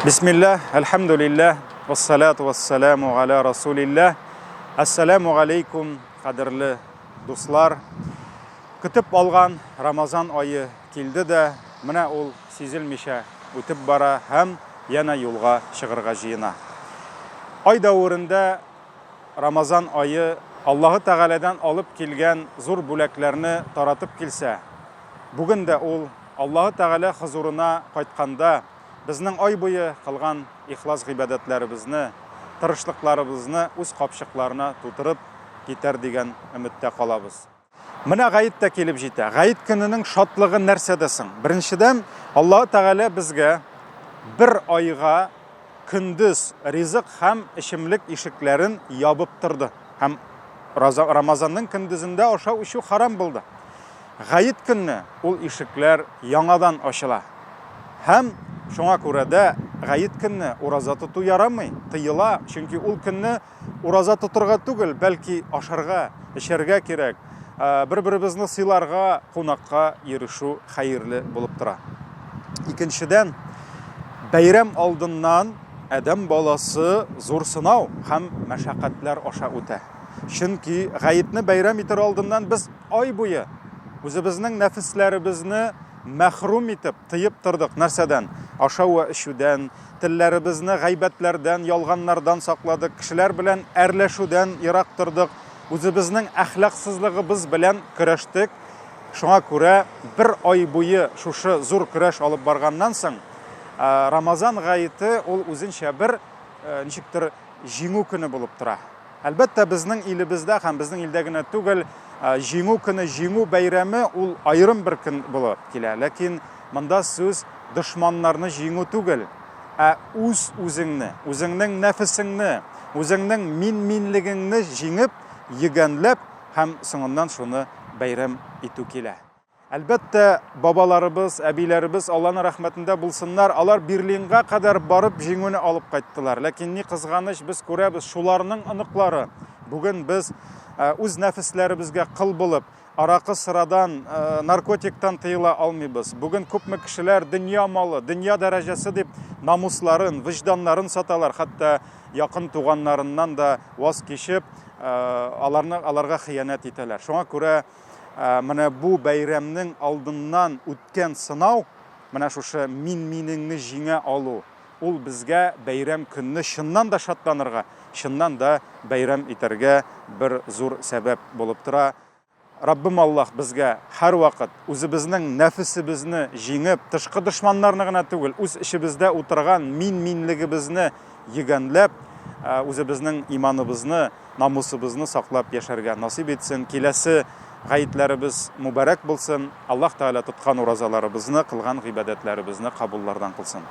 Бисмиллаһ, әлхәмдүлилләһ, вассалату вассаламу аля расулилләһ. Әссәламу алейкум, кадерле дуслар. Көтеп алган Рамазан ае килде дә, менә ул сизелмичә үтеп бара һәм янә юлга чыгырга җыена. Ай дәверендә Рамазан ае Аллаһы Тәгаләдән алып килгән зур бүләкләрне таратып килсә, бүген дә ул Аллаһы Тәгалә хозурына кайтканда безнең ай буе кылган ихлас гыйбадәтләребезне, тырышлыкларыбызны үз капчыкларына тутырып китәр дигән өметтә калабыз. Менә гает тә килеп җитә. Гает көненең шатлыгы нәрсәдә соң? Беренчедән, Аллаһы Тәгалә безгә бер айга көндез ризык һәм эчемлек ишекләрен ябып торды. Һәм Рамазанның көндезендә ашау-эчү харам булды. Гает көнне ул ишекләр яңадан ачыла. Һәм шуңа күрә дә гает көнне ураза тоту ярамый, тыела, чөнки ул көнне ураза тотырга түгел, бәлки ашарга, эчәргә кирәк, бер-беребезне сыйларга, кунакка йөрешү хәерле булып тора. Икенчедән, бәйрәм алдыннан адәм баласы зур сынау һәм мәшәкатьләр аша үтә. Чөнки гаетне бәйрәм итер алдыннан без ай буе үзебезнең нәфесләребезне мәхрүм итеп, тыеп тордык. Нәрсәдән? Ашау вә эчүдән, телләребезне гайбәтләрдән, ялганнардан сакладык, кешеләр белән әрләшүдән ерак тордык, үзебезнең әхлаксызлыгыбыз белән көрәштек. Шуңа күрә бер ай буе шушы зур көрәш алып барганнан соң, Рамазан гаете ул үзенчә бер ничектер җиңү көне булып тора. Әлбәттә, безнең илебездә һәм безнең илдә генә түгел, Җиңү көне, Җиңү бәйрәме ул аерым бер көн булып килә. Ләкин монда сүз дошманнарны җиңү түгел, ә үз-үзеңне, үзеңнең нәфесеңне, үзеңнең мин-минлегеңне җиңеп, йөгәнләп һәм соңыннан шуны бәйрәм итү килә. Әлбәттә, бабаларыбыз, әбиләребез Алланың рәхмәтендә булсыннар, алар Берлинга кадәр барып җиңүне алып кайттылар. Ләкин ни кызганыч, без күрәбез, шуларның оныклары бүген без үз нәфесләребезгә кол булып, аракы-сырадан, наркотиктан тыела алмыйбыз. Бүген күпме кешеләр дөнья малы, дөнья дәрәҗәсе дип намусларын, вөҗданнарын саталар, хәтта якын туганнарыннан да ваз кичеп, аларны аларга хыянәт итәләр. Шуңа күрә Менә бу бәйрәмнең алдыннан үткән сынау, менә шушы мин-минеңне җиңә алу, ул безгә бәйрәм көнне чыннан да шатланырга, чыннан да бәйрәм итәргә бер зур сәбәп булып тора. Раббым Аллаһ безгә һәрвакыт үзебезнең нәфесебезне җиңеп, тышкы дошманнарны гына түгел, үз эчебездә утырган мин-минлегебезне йөгәнләп, үзебезнең иманыбызны, намусыбызны саклап яшәргә насыйп итсен. Киләсе гаетләребез мубарәк булсын. Аллаһ Тәгалә тоткан уразаларыбызны, кылган гыйбадәтләребезне кабуллардан кылсын.